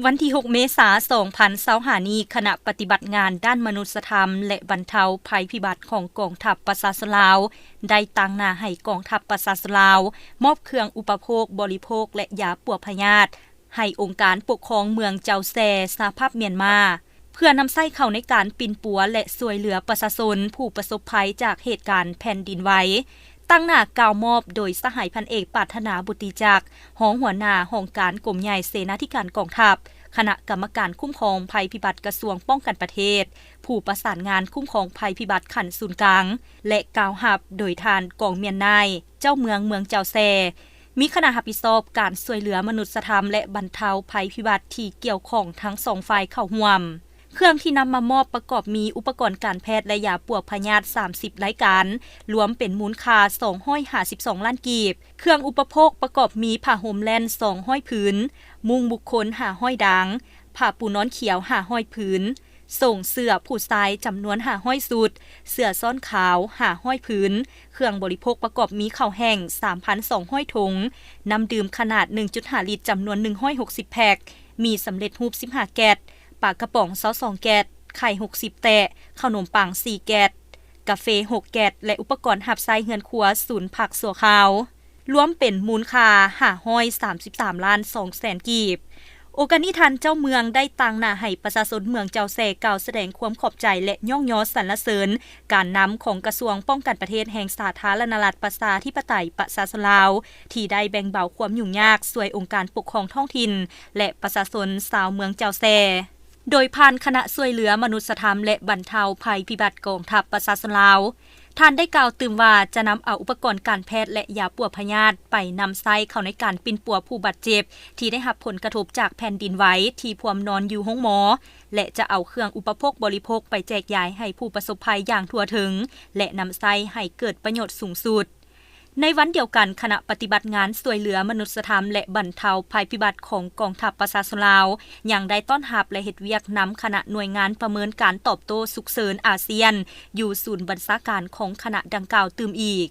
ວັນທີຫົກ ເມສາ ສອງພັນຊາວຫ້ານີ້, ຄະນະປະຕິບັດງານດ້ານມະນຸດສະທຳ ແລະ ບັນເທົາໄພພິບັດຂອງກອງທັບປະຊາຊົນລາວ ໄດ້ຕາງໜ້າໃຫ້ກອງທັບປະຊາຊົນລາວ ມອບເຄື່ອງອຸປະໂພກບໍລິໂພກ ແລະ ຢາປົວພະຍາດ ໃຫ້ອົງການປົກຄອງເມືອງເຈົ້າແຊ ສະຫະພາບມຽນມາ ເພື່ອນຳໃຊ້ເຂົ້າໃນການປິ່ນປົວ ແລະ ຊ່ວຍເຫຼືອປະຊາຊົນຜູ້ປະສົບໄພຈາກເຫດການແຜ່ນດິນໄຫວ. ຕາງໜ້າກ່າວມອບໂດຍສະຫາຍພັນເອກ ປາດຖະໜາ ບຸດຕິຈັກ ຮອງຫົວໜ້າຫ້ອງການກົມໃຫຍ່ເສນາທິການກອງທັບ, ຄະນະກຳມະການຄຸ້ມຄອງໄພພິບັດກະຊວງປ້ອງກັນປະເທດ, ຜູ້ປະສານງານຄຸ້ມຄອງໄພພິບັດຂັ້ນສູນກາງ ແລະ ກ່າວຮັບໂດຍທ່ານ ກອງມຽນນາຍ ເຈົ້າເມືອງເມືອງເຈົ້າແຊ, ມີຄະນະຮັບຜິດຊອບການຊ່ວຍເຫຼືອມະນຸດສະທຳ ແລະ ບັນເທົາໄພພິບັດທີ່ກ່ຽວຂ້ອງທັງສອງຝ່າຍເຂົ້າຮ່ວມ. ເຄື່ອງທີ່ນຳມາມອບປະກອບມີອຸປະກອນການແພດ ແລະ ຢາປົວພະຍາດ ສາມສິບລາຍການ, ລວມເປັນມູນຄ່າ ສອງຮ້ອຍຫ້າສິບສອງລ້ານກີບ. ເຄື່ອງອຸປະໂພກປະກອບມີຜ້າຫົ່ມແລ່ນ ສອງຮ້ອຍຜືນ, ມຸ້ງບຸກຄົນ ຫ້າຮ້ອຍດາງ, ຜ້າປູນອນຂຽວ ຫ້າຮ້ອຍຜືນ, ໂສ້ງເສື້ອຜູ້ຊາຍຈຳນວນ ຫ້າຮ້ອຍຊຸດ, ເສື້ອຊ້ອນຂາວ ຫ້າຮ້ອຍຜືນ, ເຄື່ອງບໍລິໂພກປະກອບມີເຂົ້າແຫ້ງ ສາມພັນສອງຮ້ອຍຖົງ, ນ້ຳດື່ມຂະໜາດ ໜຶ່ງຈຸດຫ້າລິດ ຈຳນວນ ໜຶ່ງຮ້ອຍຫົກສິບແພັກ, ໝີ່ສຳເລັດຮູບ ສິບຫ້າແກັດ, ປາກະປ໋ອງ ຊາວສອງແກັດ, ໄຂ່ ຫົກສິບແຕະ, ເຂົ້າໜົມປັງ ສີ່ແກັດ, ກາເຟ ຫົກແກັດ ແລະ ອຸປະກອນຮັບໃຊ້ເຮືອນຄົວສູນພັກຊົ່ວຄາວ, ລວມເປັນມູນຄ່າ ຫ້າຮ້ອຍສາມສິບສາມລ້ານສອງແສນກີບ. ໂອກາດນີ້, ທ່ານເຈົ້າເມືອງໄດ້ຕາງໜ້າໃຫ້ປະຊາຊົນເມືອງເຈົ້າແຊກ່າວສະແດງຄວາມຂອບໃຈ ແລະ ຍ້ອງຍໍສັນລະເສີນການນຳຂອງກະຊວງປ້ອງກັນປະເທດແຫ່ງສາທາລະນະລັດປະຊາທິປະໄຕປະຊາຊົນລາວ ທີ່ໄດ້ແບ່ງເບົາຄວາມຫຍຸ້ງຍາກຊ່ວຍອົງການປົກຄອງທ້ອງຖິ່ນ ແລະ ປະຊາຊົນຊາວເມືອງເຈົ້າແຊ. ໂດຍຜ່ານຄະນະຊ່ວຍເຫຼືອມະນຸດສະທຳ ແລະ ບັນເທົາໄພພິບັດກອງທັບປະຊາຊົນລາວ, ທ່ານໄດ້ກ່າວຕື່ມວ່າ ຈະນຳເອົາອຸປະກອນການແພດ ແລະ ຢາປົວພະຍາດໄປນຳໃຊ້ເຂົ້າໃນການປິ່ນປົວຜູ້ບາດເຈັບທີ່ໄດ້ຮັບຜົນກະທົບຈາກແຜ່ນດິນໄຫວທີ່ພວມນອນຢູ່ໂຮງໝໍ ແລະ ຈະເອົາເຄື່ອງອຸປະໂພກບໍລິໂພກໄປແຈກຢາຍໃຫ້ຜູ້ປະສົບໄພຢ່າງທົ່ວເຖິງ ແລະ ນຳໃຊ້ໃຫ້ເກີດປະໂຫຍດສູງສຸດ. ໃນວັນດຽວກັນ, ຄະນະປະຕິບັດງານຊ່ວຍເຫຼືອມະນຸດສະທຳ ແລະ ບັນເທົາໄພພິບັດຂອງກອງທັບປະຊາຊົນລາວ ຍັງໄດ້ຕ້ອນຮັບ ແລະ ເຮັດວຽກນຳຄະນະໜ່ວຍງານປະເມີນການຕອບໂຕ້ສຸກເສີນອາຊຽນ ຢູ່ສູນບັນຊາການຂອງຄະນະດັ່ງກ່າວຕື່ມອີກ.